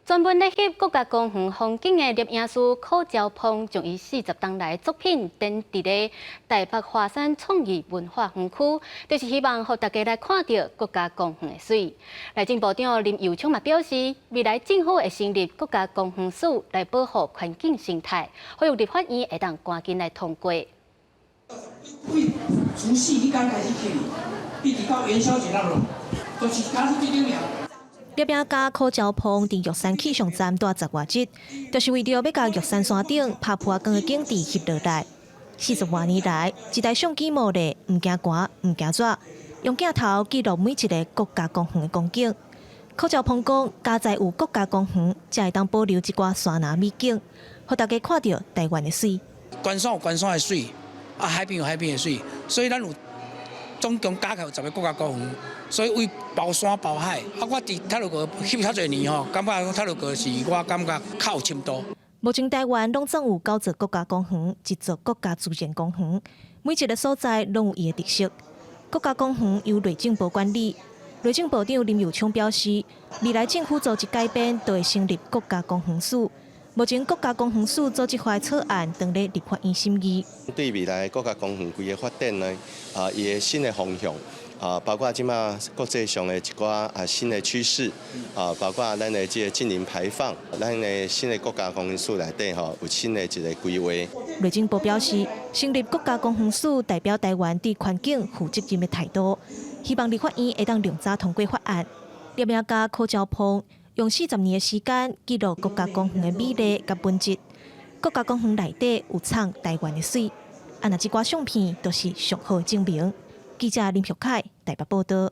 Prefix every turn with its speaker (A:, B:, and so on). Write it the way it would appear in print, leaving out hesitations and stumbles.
A: 專門咧翕國家公園風景的攝影師柯朝鵬，將伊40冬來作品展佇咧台北華山創意文化園區，就是希望予大家來看著國家公園的媠。內政部長林右昌嘛表示，未來政府會成立國家公園署來保護環境生態，呼籲立法院會當趕緊來通過。
B: 對除夕彼工開始翕，一直到元宵節那落，就是敢是這種爾。
C: 攝影家柯朝鵬佇玉山氣象站蹛十外日，就是為著欲共玉山山頂拍噗仔光的景致翕落來。40外年來，一台相機無咧，毋驚寒，毋驚熱，用鏡頭記錄每一个國家公園的光景。柯朝鵬講，佳哉有國家公園，才會當保留這寡山林美景，予大家看著台灣的媠。
B: 關山有關山的媠，啊海邊有海邊的媠，所以咱有總共加起來有10個國家公園，所以為包山包海。啊，我佇太魯閣翕較濟年吼，感覺講太魯閣是我感覺較有深度。
C: 目前台灣攏總有九座國家公園，一座國家自然公園，每一个所在攏有伊的特色。國家公園由內政部管理，內政部長林右昌表示，未來政府組織改變，就會成立國家公園署。目前國家公園署組織法草案正咧立法院審議。
D: 對未來國家公園規个發展呢，啊，伊的新的方向，啊，包括這馬國際上的一寡啊新的趨勢，啊，包括咱的這个淨零排放，咱的新的國家公園署內底吼有新的一个規劃。
C: 內政部表示，成立國家公園署代表台灣對環境負責任的態度，希望立法院會當量早通過法案。攝影家柯朝鵬用40年的時間記錄國家公園的美麗佮本質。國家公園內底有藏台灣的媠，啊，若這寡相片都是上好的證明。記者林玉凱台北報道。